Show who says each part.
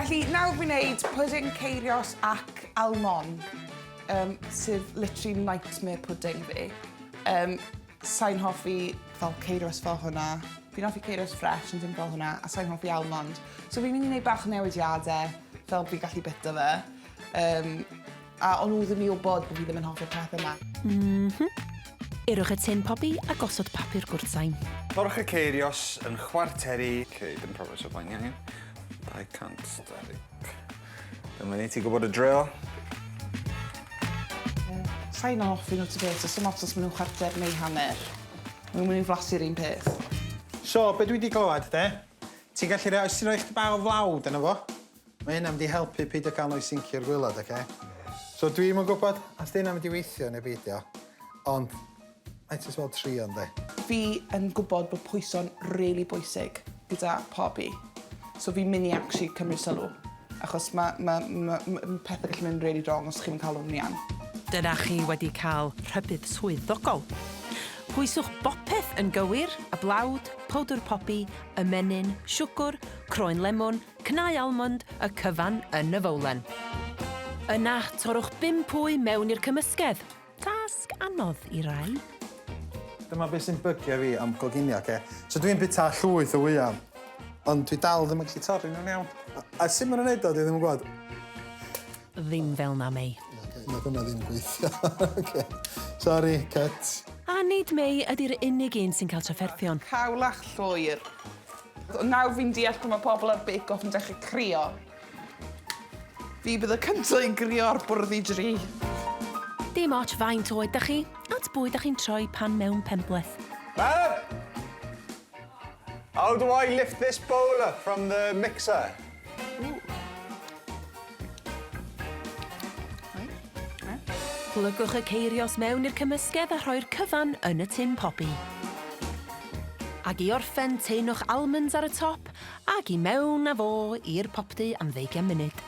Speaker 1: Felly, nawr fi'n neud pudding ceirios ac almon, um, sydd literally nightmare pudding fi. Um, Sai'n hoffi fel ceirios fel hwnna. Fi'n hoffi ceirios ffresh ond dim fel hwnna, a sai'n hoffi almond. So fi'n mynd i wneud bach o newidiadau fel fi'n gallu bita fe. Um, a o'n nhw ddim i wybod bod fi ddim yn hoffi'r peth yma.
Speaker 2: Mm -hmm. Irwch y tin pobi a gosod papur gwrtsain.
Speaker 3: Torrwch y ceirios yn chwarteri. Ok, dim problem o blaen iawn. 220. Dyma ni, ti'n gwybod y drill.
Speaker 1: Sa i'n hoffi nhw ta beth, so sim ots os maen nhw'n chwarter neu hanner. Maen nhw'n mynd i flasu'r un peth.
Speaker 4: So, be dwi 'di glywed de, ti'n gallu rhoi, os ti'n rhoi chdi bach o flawd yno fo, mae hynna'n mynd i helpu peidio cael nhw i sincio'r gwaelod, oce? So dwi'm yn gwybod os 'di hynna'n mynd i weithio neu beidio, ond might as well trio yndi?
Speaker 1: Fi yn gwybod bod pwyso'n rili bwysig gyda pobi, so fi'n mynd i actually cymryd sylw, achos ma' ma' ma' ma' pethe gallu mynd rili wrong os chi'm yn cael hwn iawn.
Speaker 2: Dyna chi wedi cael rhybudd swyddogol. Pwyswch bopeth yn gywir, y blawd, powdwr pobi, y menyn, siwgr, croen lemwn, cnau almond, y cyfan yn y fowlen. Yna, torrwch bump wy mewn i'r cymysgedd. Tasg anodd i rai.
Speaker 4: Dyma beth sy'n bygio fi am coginio, oce? So dwi'n bwyta llwyth o wyau, ond dwi dal ddim yn gallu torri nhw'n iawn. A, a sut maen nhw'n neud o, dwi ddim yn gwybod.
Speaker 2: Ddim fel 'na, Mei.
Speaker 4: Oce, nath hwnna ddim gweithio. Oce. Sori, cut.
Speaker 2: A nid Mei ydi'r unig un sy'n cael trafferthion.
Speaker 1: Cawlach llwyr. Nawr fi'n deall pan mae pobl ar Bake Off yn dechrau crio. Fi bydd y cynta i grio ar bwrdd i dri.
Speaker 2: Dim ots faint oed 'da chi, at bwy 'da chi'n troi pan mewn penbleth.
Speaker 3: Mab! How do I lift this bowl up from the mixer?
Speaker 2: Plygwch y ceirios mewn i'r cymysgedd a rhoi'r cyfan yn y tin pobi. Ac i orffen, taenwch almonds ar y top Ac i mewn â fo i'r popty am ddeugain munud.